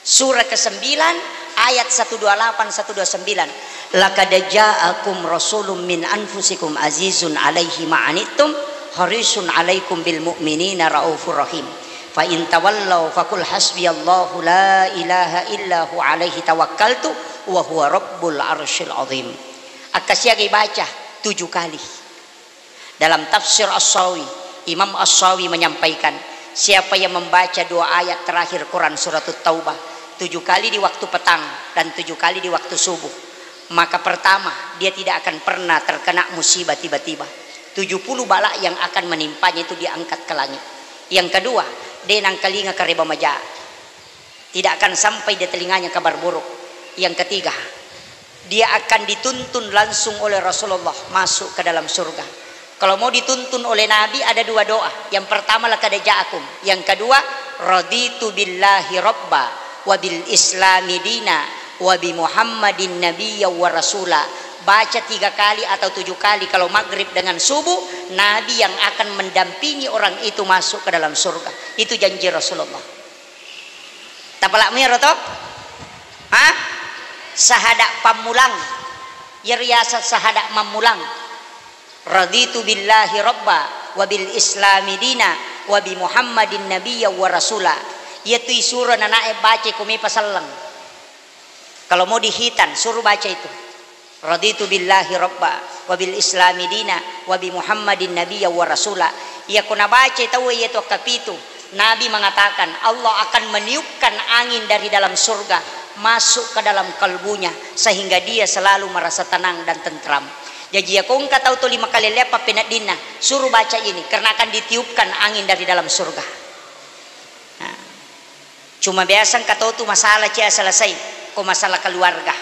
Surah kesembilan, ayat satu dua lapan, satu dua sembilan. "Laqad ja'akum rasulun min anfusikum azizun alaihi ma'anittum harisun alaikum bil mu'minina raufur rahim. Fa in tawallau faqul hasbiyallahu la ilaha illa hu alaihi tawakkaltu wa huwa rabbul arsyil azim." Akka siaga ibaca tujuh kali. Dalam tafsir As-Sawi, Imam As-Sawi menyampaikan, siapa yang membaca dua ayat terakhir Quran Suratut Taubah tujuh kali di waktu petang dan tujuh kali di waktu subuh, maka pertama, dia tidak akan pernah terkena musibah tiba-tiba. Tujuh puluh bala yang akan menimpanya itu diangkat ke langit. Yang kedua, de nangkalinga kareba maja. Tidak akan sampai di telinganya kabar buruk. Yang ketiga, dia akan dituntun langsung oleh Rasulullah masuk ke dalam surga. Kalau mau dituntun oleh Nabi, ada dua doa. Yang pertama, "Laqad ja'akum." Yang kedua, "Raditu billahi rabba wa bil islami dina wa bi Muhammadin nabiyya wa rasula." Baca tiga kali atau tujuh kali kalau maghrib dengan subuh, Nabi yang akan mendampingi orang itu masuk ke dalam surga. Itu janji Rasulullah. Tapalak miro to? Hah? Sahada pammulang. Iyaro yaseng sahada mammulang. "Raditu billahi rabba wa bil islami dina wa bi Muhammadin nabiyya wa rasula." Iyatu isuro nanae baca ko mepa selleng. Kalau mau dihitan, suruh baca itu. "Raditu billahi rabba wa bil islami dina wa bi Muhammadin nabiyya wa rasula." Iyako nabacai tauwe iyatu akkapitu, Nabi mengatakan, Allah akan meniupkan angin dari dalam surga masuk ke dalam kalbunya sehingga dia selalu merasa tenang dan tentram. Jaji, iyako engka tau tuli makalelleang pappeneddinna, suruh baca ini karena akan ditiupkan angin dari dalam surga. Nah. Cuma biasa engka tau tu masalah cia selesai ko masalah keluarga.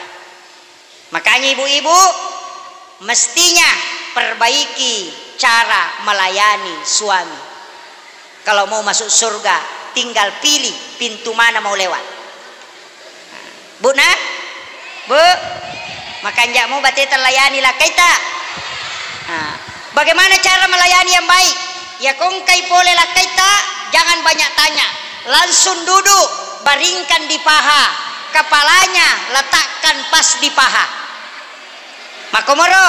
Makanya ibu-ibu mestinya perbaiki cara melayani suami. Kalau mau masuk surga, tinggal pilih pintu mana mau lewat. Bu, nah? Bu, makanja' mu bateta layani lakkaita. Nah, bagaimana cara melayani yang baik? Ya, ko engkai pole lakkaita, jangan banyak tanya. Langsung duduk, baringkan di paha. Kepalanya letakkan pas di paha. Makkomoro.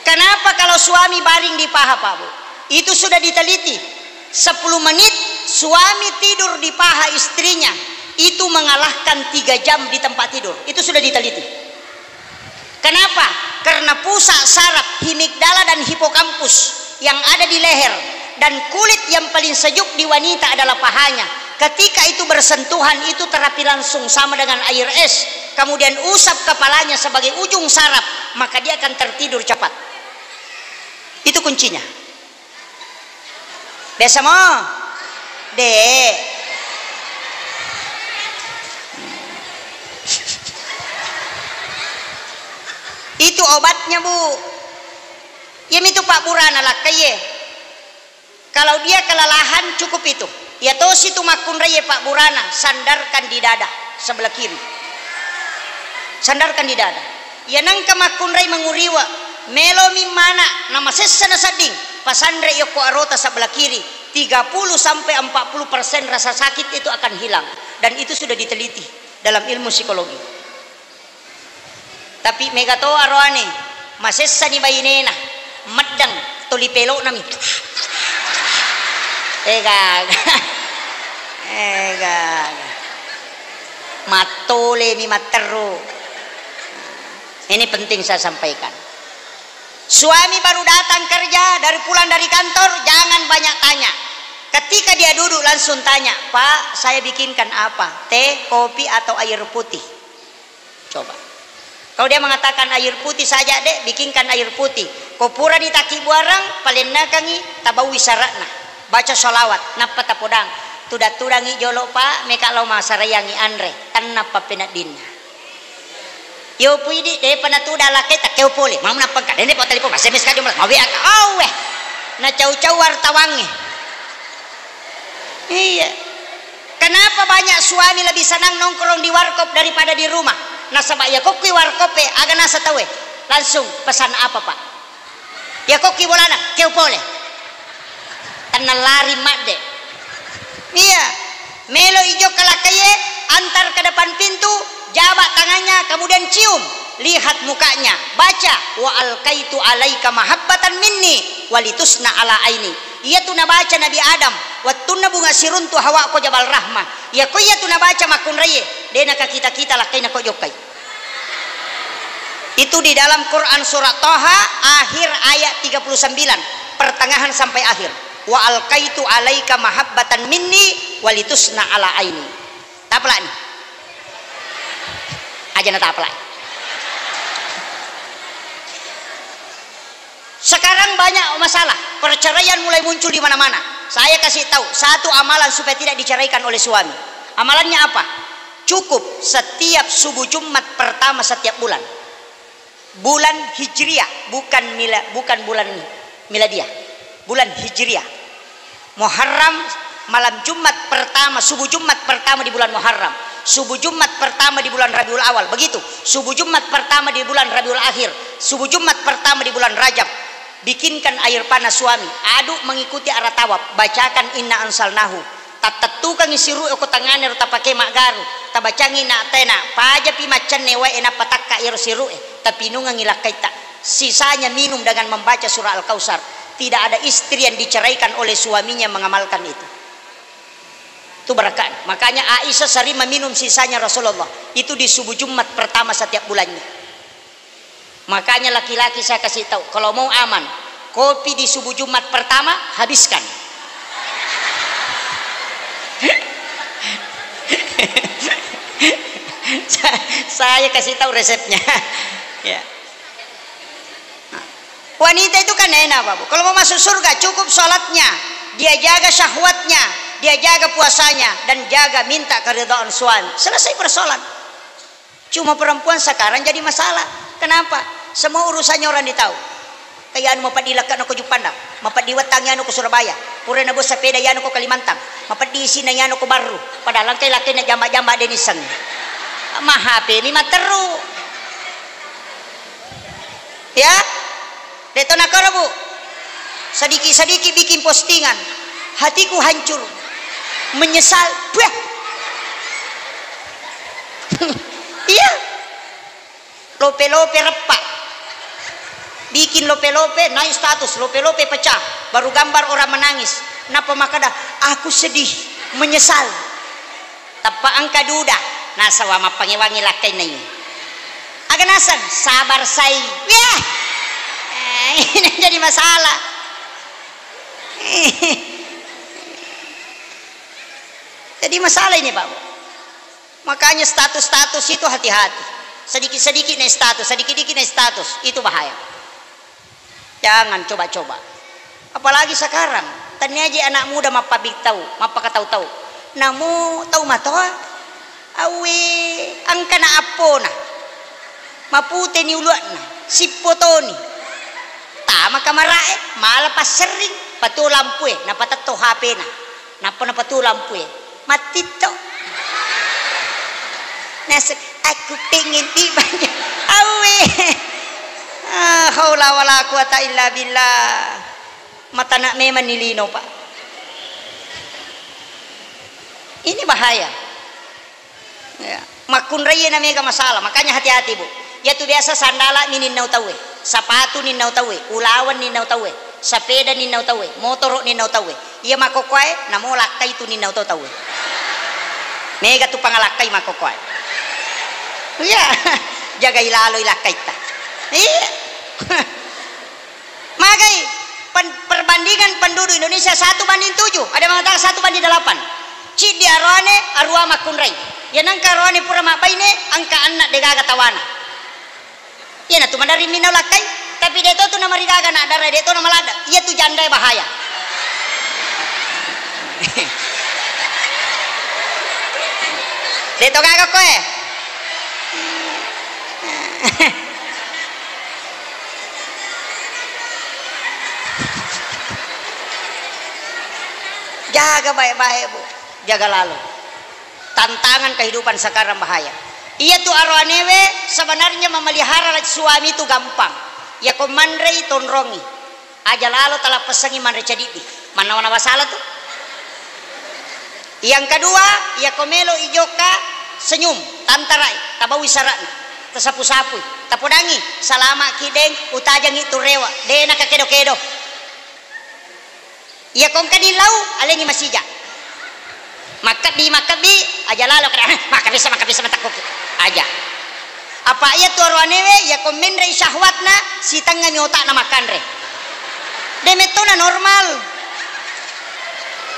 Kenapa kalau suami baring di paha, Pak Bu? Itu sudah diteliti. Sepuluh menit suami tidur di paha istrinya, itu mengalahkan tiga jam di tempat tidur. Itu sudah diteliti. Kenapa? Karena pusat saraf himigdala dan hipokampus yang ada di leher dan kulit yang paling sejuk di wanita adalah pahanya. Ketika itu bersentuhan, itu terapi langsung sama dengan air es. Kemudian usap kepalanya sebagai ujung saraf, maka dia akan tertidur cepat. Itu kuncinya. Biasa mo? De'. Itu obatnya, Bu. Iyamitu pabburana lakkaie. Kalau dia kelelahan, cukup itu. Iya tosi tu makkunraie pabburana, sandarkan di dada sebelah kiri. Sandarkan di dada. Iya nengka makkunrai manguriwa, melomi mana namasessa nasedding, pasanre yokko arota sebelah kiri, tiga puluh sampai empat puluh persen rasa sakit itu akan hilang. Dan itu sudah diteliti dalam ilmu psikologi. Tapi mega to aroane, masessani bainena, meddeng, tuli peloknami. Ega, ega. Mattolemi matteru. Ini penting saya sampaikan. Suami baru datang kerja, dari pulang dari kantor, jangan banyak tanya. Ketika dia duduk, langsung tanya, "Pak, saya bikinkan apa? Teh, kopi, atau air putih?" Coba. Kalau dia mengatakan air putih saja, Dek, bikinkan air putih. Ko purani takkibuarang, palennakangi, tabaui sara'na. Baca sholawat, nappa tapodang. Tudang-tudangi jolo, Pak, meka lao masaraiangi anre. Tennappa peneddinna. Yo puidi, depa natuda lakkai, takkeo pole. Mau nappa engka, dende pa telepon, S M S ka jumlah, mawe aka. Auwe. Nacau-cau wartawangnge. Iya. Kenapa banyak suami lebih senang nongkrong di warkop daripada di rumah? Nasaba iya kokki warkop e, aga nasa tauwe? Langsung pesan apa, Pak? Iya kokki bolana, keo pole. Tenna lari madde. Iya. Melo ijokka lakkaiye, antar ke depan pintu, jabak tangannya, kemudian cium. Lihat mukanya, baca, "Wa alqaitu alaika mahabbatan minni walitusna ala aini." Iyatu nabaca Nabi Adam, wettunna bunga siruntu Hawa ko Jabal Rahmah. Iyako iyatu nabaca makkunraie, de nakakita-kita lakkaina ko jokkai. Itu di dalam Quran surat Toha, akhir ayat tiga puluh sembilan, pertengahan sampai akhir. "Wa alqaitu alaika mahabbatan minni walitusna ala aini." Tapalani. Aja na tapalai. Sekarang banyak masalah, perceraian mulai muncul di mana-mana. Saya kasih tahu satu amalan supaya tidak diceraikan oleh suami. Amalannya apa? Cukup setiap subuh Jumat pertama setiap bulan. Bulan Hijriah, bukan mila-, bukan bulan miladiah. Bulan Hijriah. Muharram, malam Jumat pertama, subuh Jumat pertama di bulan Muharram, subuh Jumat pertama di bulan Rabiul Awal, begitu. Subuh Jumat pertama di bulan Rabiul Akhir, subuh Jumat pertama di bulan Rajab. Bikinkan air panas suami, aduk mengikuti arah tawaf, bacakan inna anzalnahu. Tattettukangngi siru'e ko tangngana ro tapake maggaru, tabacangngi na tena, pajapi maccenne wae nappa takka iyaro siru'e, tapinungengngi lakkaitta. Sisanya minum dengan membaca surah Al-Kautsar. Tidak ada istri yang diceraikan oleh suaminya mengamalkan itu. Itu berkah. Makanya Aisyah sering meminum sisanya Rasulullah. Itu di subuh Jumat pertama setiap bulannya. Makanya laki-laki saya kasih tahu, kalau mau aman, kopi di subuh Jumat pertama, habiskan. Sa-, saya kasih tahu resepnya. Ya. Wanita itu kan enak, Bapak. Kalau mau masuk surga, cukup sholatnya, dia jaga syahwatnya, dia jaga puasanya, dan jaga minta keridhaan suami. Selesai persoalan. Cuma perempuan sekarang jadi masalah. Kenapa? Semua urusannya orang ditahu. Kayak anu mapeddi lakka nako Juppandang, mapeddi wettangi anu ko Surabaya, pura nabo sepeda yanu ko Kalimantan, mapeddi isina yanu ko Barru, padahal engkai lakkainna jamba-jamba de nissengngi. Ma H P mi matteru. Ya? Deto nakoro, Bu. Sedikit-sedikit bikin postingan. Hatiku hancur. Menyesal. Buah. Iya. Lope-lope reppa. Bikin lope-lope, naik status, lope-lope pecah. Baru gambar orang menangis. Napa makada, "Aku sedih, menyesal." Tappa engka duda, nasawa mappangewangi lakkainna ini. Aga naseng, sabar sai. Yah. Eh, ini jadi masalah. Jadi masalah ini, Pak. Makanya status-status itu hati-hati. Sedikit-sedikit naik status, sedikit-sedikit naik status, itu bahaya. Jangan coba-coba. Apalagi sekarang, tania je anak muda mappabitau, mappakatau-tau. Namo tau matoa, awe, engkana appona. Maputeni uluanna, sippotoni. Tama kamarae, mala passerring, patuo lampue, napatetto H P-na. Nappa napatuo lampue. Mattitto. Naseng, "Aku pengen dibanyak." Awe. Ah, haula wala quwata illa billah. Matana memang ni lino, Pak. Ini bahaya. Ya. Makkunraie na mega masalah, makanya hati-hati, Bu. Iyatu biasa sandala mi ninnau tauwe, sapatu ninnau tauwe, ulaweng ninnau tauwe, sapeda ninnau tauwe, motoro ninnau tauwe. Iya makkokkoe, namo lakkai tu ninnau to tauwe. Mega tu pangalakkai makkokkoe. Iya, jagai laloi lakkaitta. Iya. Magai pen-, perbandingan penduduk Indonesia satu banding tujuh, ada mengatakan satu banding delapan. Ciddi aroane, arua makkunrai. Iya nengka aroane pura mabbaine, engka anna degaga tawana. Iyanatu maderri minna lakkai, tapi de' to tu namarigaga na dara, de' to namaladda. Iya tu jandae bahaya. De' to gaga koe. Jaga baik-baik, Bu. Jaga lalo. Tantangan kehidupan sekarang bahaya. Iya tu aroanewe sebenarnya memelihara suami tu gampang. Iya ko manrei tonrongi. Aja lalo talappesangi manre cadiddi. Mannawa-nawa sala tu. Yang kedua, iya ko melo ijokka senyum, tantarai, tabawi sara'na, tasapu-sapui, tapodangi, salama ki deng, utajangi tu rewa, de' nakakedo-kedo. Iya ko engkani lau, alengi masija. Makkebbi, makkebbi, aja lalo kada, "Eh, makkebisa, makkebisa matakkuki." Aja. Apa iya tu aroanewe, iya ko menrei syahwatna, sitengngami otakna makkanre. De' metto na normal.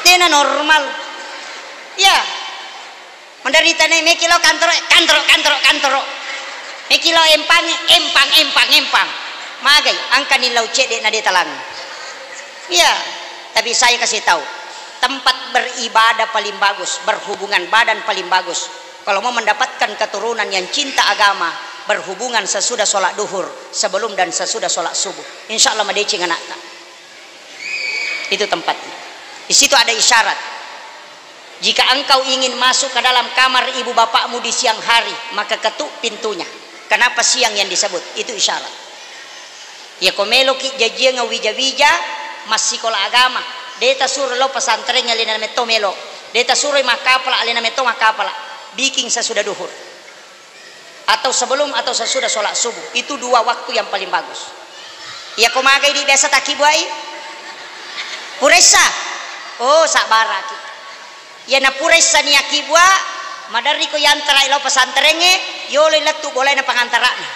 De' na normal. Iya. Menderita ne, meki lao kantoro, kantoro, kantoro, kantoro. Meki lao empang, empang, empang, empang. Magai, engkani lau cedde na de' talang. Iya, tapi saya kasih tahu, tempat beribadah paling bagus, berhubungan badan paling bagus. Kalau mau mendapatkan keturunan yang cinta agama, berhubungan sesudah sholat duhur, sebelum dan sesudah sholat subuh. Insya Allah madeceng anakta. Itu tempatnya. Di situ ada isyarat. Jika engkau ingin masuk ke dalam kamar ibu bapakmu di siang hari, maka ketuk pintunya. Kenapa siang yang disebut? Itu isyarat. Iya ko meloki jajiang wija-wija, massikola agama, de' tasuro lao pesantren, alena metto melo. De' tasuro makkapala, alena metto makkapala. Bikin sesudah duhur. Atau sebelum atau sesudah sholat subuh. Itu dua waktu yang paling bagus. Iya ko magai di biasa takkibuai? Puressa. Oh, sabbaraki. Iya na puressa ni akkibua, maderri ko yantarai lao pesantrengnge, yoloi lettu bolaina pangantara'na.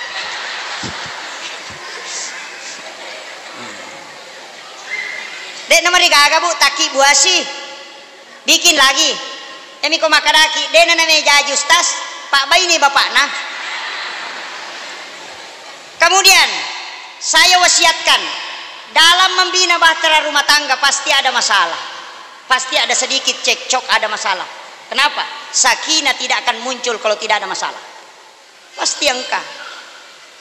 De' namarigaga, Bu, takkibuasi. Bikin lagi. Emi ko makkadaki, de' na namejaji ustaz, pabbaini bapakna. Kemudian, saya wasiatkan, dalam membina bahtera rumah tangga pasti ada masalah. Pasti ada sedikit cekcok, ada masalah. Kenapa? Sakinah tidak akan muncul kalau tidak ada masalah. Pasti engka.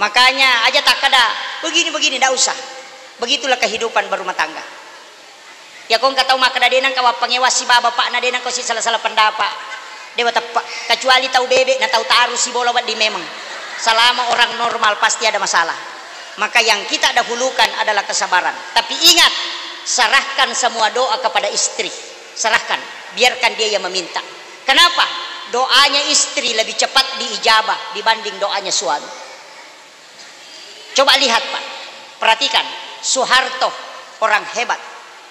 Makanya aja takkada, "Begini-begini," ndak usah. Begitulah kehidupan berumah tangga. Iya ko engka tau makkada, "De' nengka wappangewa sibawa bapakna, de' nengka si sala-sala pendapat." Dewa teppa. Kecuali tau bebe na tau taru sibola wedding memang. Selama orang normal pasti ada masalah. Maka yang kita dahulukan adalah kesabaran. Tapi ingat, serahkan semua doa kepada istri. Serahkan, biarkan dia yang meminta. Kenapa? Doanya istri lebih cepat diijabah dibanding doanya suami. Coba lihat, Pak, perhatikan, Soeharto orang hebat.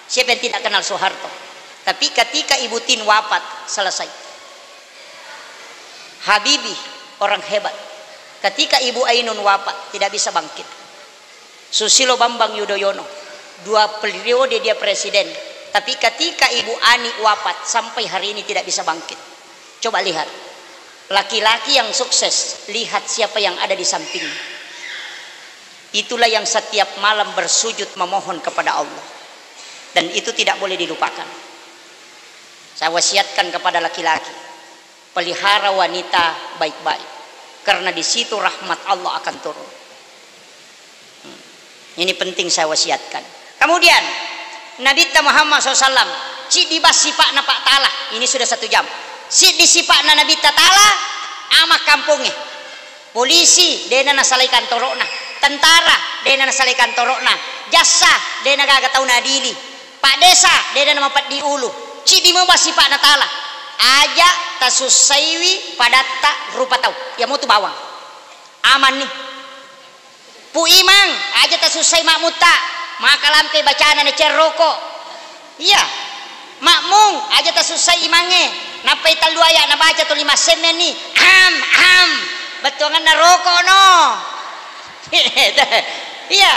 Siapa yang tidak kenal Soeharto? Tapi ketika Ibu Tin wafat, selesai. Habibie orang hebat. Ketika Ibu Ainun wafat, tidak bisa bangkit. Susilo Bambang Yudhoyono, dua periode dia presiden, tapi ketika Ibu Ani wafat, sampai hari ini tidak bisa bangkit. Coba lihat, laki-laki yang sukses, lihat siapa yang ada di sampingnya. Itulah yang setiap malam bersujud memohon kepada Allah. Dan itu tidak boleh dilupakan. Saya wasiatkan kepada laki-laki, pelihara wanita baik-baik, karena di situ rahmat Allah akan turun. Hmm. Ini penting saya wasiatkan. Kemudian, Nabitta Muhammad sallallahu alaihi wasallam, ciddi bang sipa'na Pak Ta'ala, ini sudah satu jam. Siddi sipa'na Nabitta Ta'ala, ama kampongnge. Polisi, de'na nasalai kantoro'na. Tentara, de'na nasalai kantoro'na. Jassa, de'na gaga tau naadili. Pak Desa, de'na namapeddi ulu. Ciddi mo bang sipa'na Ta'ala. Aja tasussaiwi padatta rupa tau. Iya motu bawang. Amanni. Pu Imang, aja tasussai makmutta, maka lampe bacana na cerroko. Iya. Makmung, aja tasussai imangnge. Nappai tellu aya nabaca tuli massemmenni. Am, am. Bettuanganna roko no. Iya.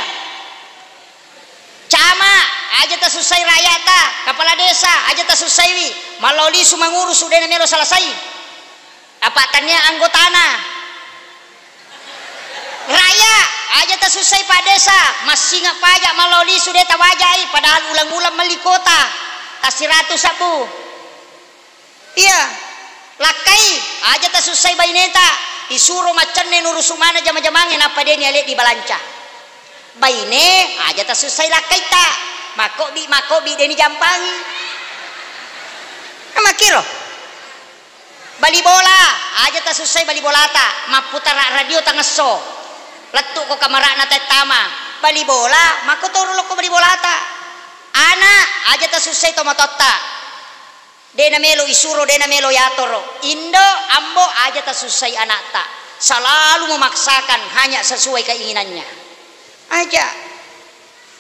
Cama, aja tasussai rakyata, kepala desa, aja tasussaiwi. Mallau lisu mangurusu, de'na melo selesai. Apa tania anggotana? Raya, aja tasussai Pak Desa, massinga pajak malao lisu de tawajai, padahal ulang-ulang melli kota, tasiratu sabbu. Iya, lakkai, aja tasussai baineta, isuro maccenne nurusu mana jama-jamange nappa deni ale dibalanca. Baine, aja tasussai lakkaitta, makkobi, makkobi deni jampangi. Makkiro. Bali bola, aja tasussai bali bolata, mapputara radio tangesso. Lettu'ko kamara'na tettama. Bali bola, makkotoro lokko bali bolata. Ana, aja tasussai tomatoatta. De namelo isuro, de namelo yatoro. Indo, ambo, aja tasussai anakta. Selalu memaksakan hanya sesuai keinginannya. Aja.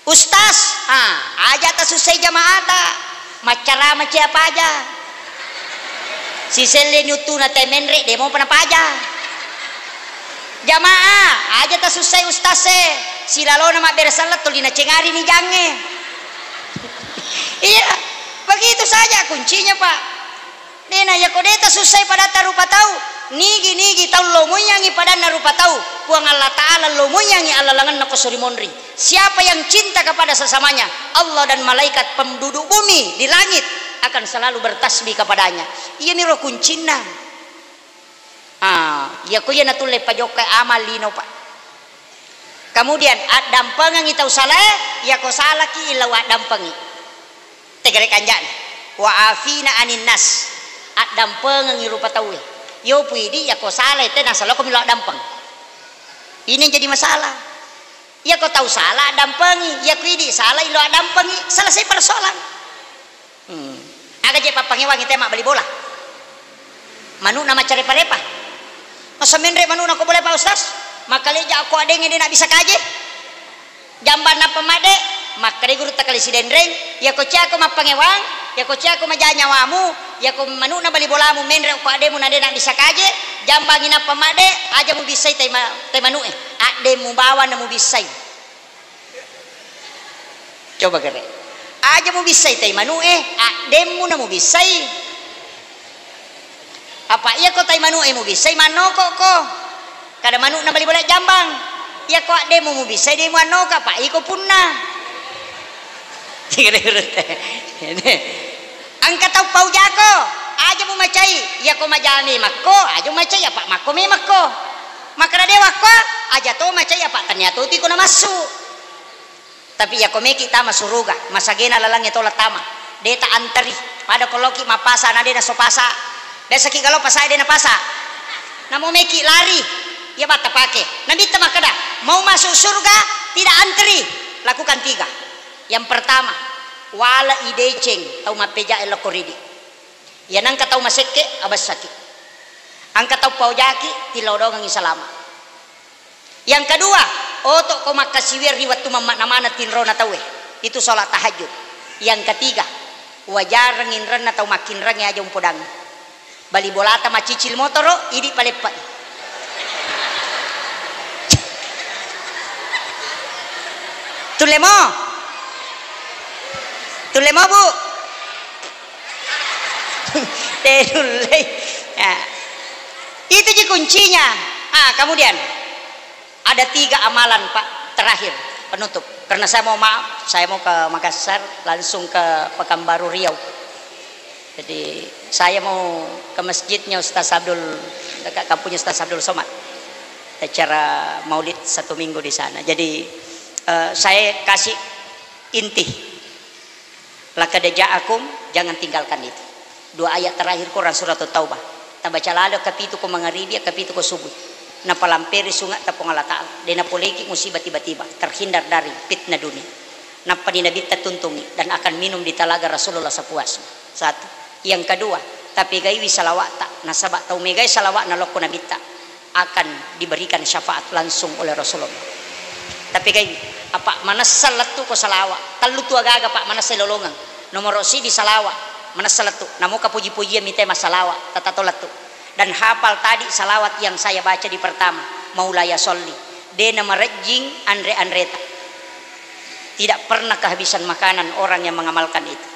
Ustaz, ah, aja tasussai jamaata. Maccarama cia paja. Siselle ni uttuna te menre, de mopa napaja. Jamaah, aja tasussai ustaz e. Silalona mabbere selleng tuli nacengari ni jange. Iya, begitu saja kuncinya, Pak. Dena, yako de tasussai padatta rupa tau, nigi-nigi tau lomoiyangi padanna rupa tau, Puang Allah Ta'ala lomoiyangi allalengenna ko suri monri. Siapa yang cinta kepada sesamanya, Allah dan malaikat penduduk bumi di langit akan selalu bertasbih kepadanya. Iyamiro kuncinna. Ah, yako iya natulle pajokka amal lino, Pak. Kemudian, addampengengi tau salae, yako salaki illa waddampengi. Tegere kanjana. Wa afina anin nas. Addampengengi rupa tauwe. Yopu idi, yako salai te, nasaloko milo addampeng. Ini yang jadi masalah. Yako tau sala, addampengi. Yako idi sala, ilo addampengi. Selesai persoalan. Hmm. Aga je pappangewangi te mabbali bola? Manu'na maccarepa-repa. Masa menre manu'na ko bola, Pak Ustaz? Makkaleja ko adengnge de nabisa kaje. Jambang nappa madde, makkeda gurutta kale Sidenreng, yako ciako mappangewang, yako ciako maja nyawamu, yako manu'na bali bolamu menre ko addemu na de nabisa kaje, jambangi nappa madde, aja mubissai tai ma-, tai manu'e. Addemu bawang na mubissai. Coba kere. Aja mubissai tai manu'e, addemmu na mubissai. Apa iya ko tai manu'e mubissai, mannoko ko. Kada manu'na bali bola jambang. Iya ko addemmu mubissai, de muannoka, apa iko punna. Engka tau paujako, aja mumacai, iya ko majami makko, aja mumacai, apa makko memekko. Makkeda dewa ko, aja to macai, apa tania to tiko namassu. Tapi yako meki tama suruga, masagena lalangnge tola tama. De ta anteri, pada ko loki mappasa na de naso pasa. Biasaki galo pasa de napasa. Namo meki lari, iya batta pake. Nabitta makkeda, mau masuk surga tidak anteri, lakukan tiga. Yang pertama, wala ideceng tau mappeja lokko ridi. Iya nangka tau masekke, abessaki. Angka tau paojaki, tilodongengi salama. Yang kedua, oto ko makkasiwiang ri wettu mammana-mana tinrona tauwe, itu sholat tahajud. Yang ketiga, wajareng inrenna tau makkinrengnge aja umpodangi. Bali bolata macicil motoro, idi paleppai. Tulle mo? Tulle mo, Bu? Tenullei. Ya. Itu ji kuncinya. Ah, kemudian ada tiga amalan, Pak, terakhir penutup. Karena saya mau maaf, saya mau ke Makassar, langsung ke Pekanbaru Riau. Jadi saya mau ke masjidnya Ustaz Abdul, dekat kampungnya Ustaz Abdul Somad. Acara maulid satu minggu di sana. Jadi eh, saya kasih inti. Laqad ja'akum, jangan tinggalkan itu. Dua ayat terakhir Quran surat At-Taubah. Tabaca lalo kapitu ko mangaribi, kapitu ko subuh. Napalamperi sungatta Puang Allah Ta'ala. De napoleki musibah tiba-tiba. Terhindar dari fitnah dunia. Nappani Nabitta tuntungi dan akan minum di talaga Rasulullah sepuasnya. Satu. Yang kedua, tapegaiwi salawatta. Nasaba tau megai salawat nalokko Nabitta akan diberikan syafaat langsung oleh Rasulullah. Tapi gai, apa manessa lettu ko salawa. Tellu tu agaga, Pak, manessa lolongeng. Nomoro sidi salawa, manessa lettu. Namoka puji-pujian mite massalawa, tatato lettu. Dan hafal tadi salawat yang saya baca di pertama, Maulaya Sholli. Dena marejjing anre-anreta. Tidak pernah kehabisan makanan orang yang mengamalkan itu.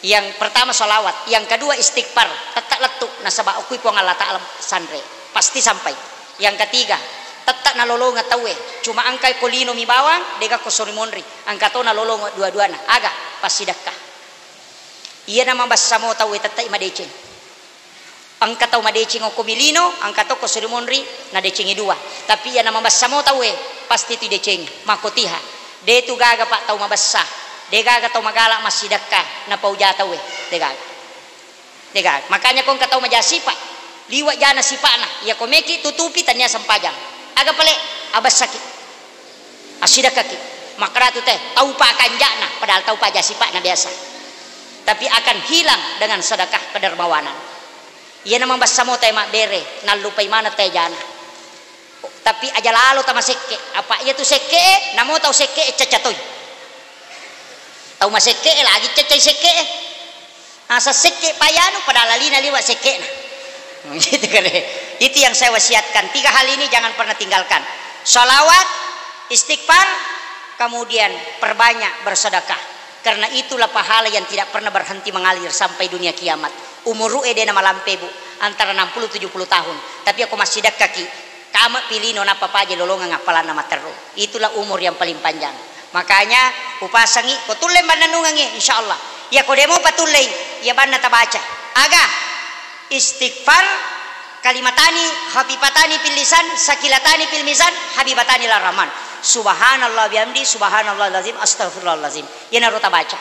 Yang pertama salawat, yang kedua istighfar, tetap lettu nasaba okui Puang Allah Ta'ala sanre, pasti sampai. Yang ketiga, Tette nalolongeng tauwe, cuma engka ko lino mi bawang, dega ko sori monri, engka to nalolongeng dua-duana. Aga? Passidekka. Iyana mabessa mo tauwe tette i madeceng. Engka tau madeceng okko mi lino, engka to ko sori monri, nadecengi dua. Tapi iyana mabessa mo tauwe, pasti tu idecengi. Makkotiha. De tu gaga, Pak, tau mabessa. De gaga tau magala massidekka, napau ja tauwe. De gaga. De gaga. Makanya ko engka tau maja sipa, liwa jana sipa'na. Iya ko meki tutupi tania sempajang. Aga pale? Abessaki. Assidekkaki. Makkedatu te, tau pa kanja'na, padahal tau pa ja sipa'na biasa. Tapi akan hilang dengan sedekah kedermawanan. Iyana mabessa mo tae mabbere, nallupai maneng tae jana. Tapi aja lalo tamasekke, apa iya tu sekke e, namo tau sekke e cacca toi. Tau masekke e lagi caccai sekke e. Asa sekke payanu padahal lalina liwa sekke na. Gitu kale. Itu yang saya wasiatkan. Tiga hal ini jangan pernah tinggalkan. Salawat, istighfar, kemudian perbanyak bersedekah. Karena itulah pahala yang tidak pernah berhenti mengalir sampai dunia kiamat. Umuru e de namalampe, Bu, antara enam puluh tujuh puluh tahun. Tapi ako massidekka ki, kama pilino nappa paja lolongeng appalanna materru. Itulah umur yang paling panjang. Makanya upasangi ko tulle mannennungengi, insyaallah. Iya ko demo patullei, iya banna tabaca. Aga? Istighfar, kalimatani khafifatani fil lisan, sakilatani fil mizan, habibatani ila rahman. Subhanallah bihamdi, subhanallahil azim, astaghfirullahalazim. Iyanaro tabaca.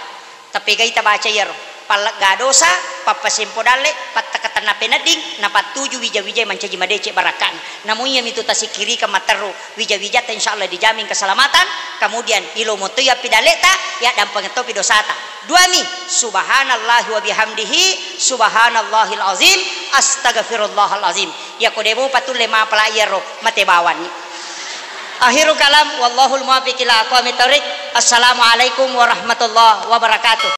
Tapegai tabaca iyaro. Pallegga dosa, pappasempo dalle, pattakatenna penedding, napattuju wija-wija mancaji madeceng barakka'na. Namu iyami tu tasikkirikeng matteru wija-wijatta, insyaallah dijamin keselamatan. Kemudian ilomo toi appidalleta, yaddampengeng topi dosata. Duami, subhanallahi wa bihamdihi, subhanallahil azim, astaghfirullahal azim. Iya ko demo patulle mapala iyaro, mate bawanni. Akhirul kalam, wallahul muwaffiq ila aqwamit thariq. Assalamualaikum warahmatullahi wabarakatuh.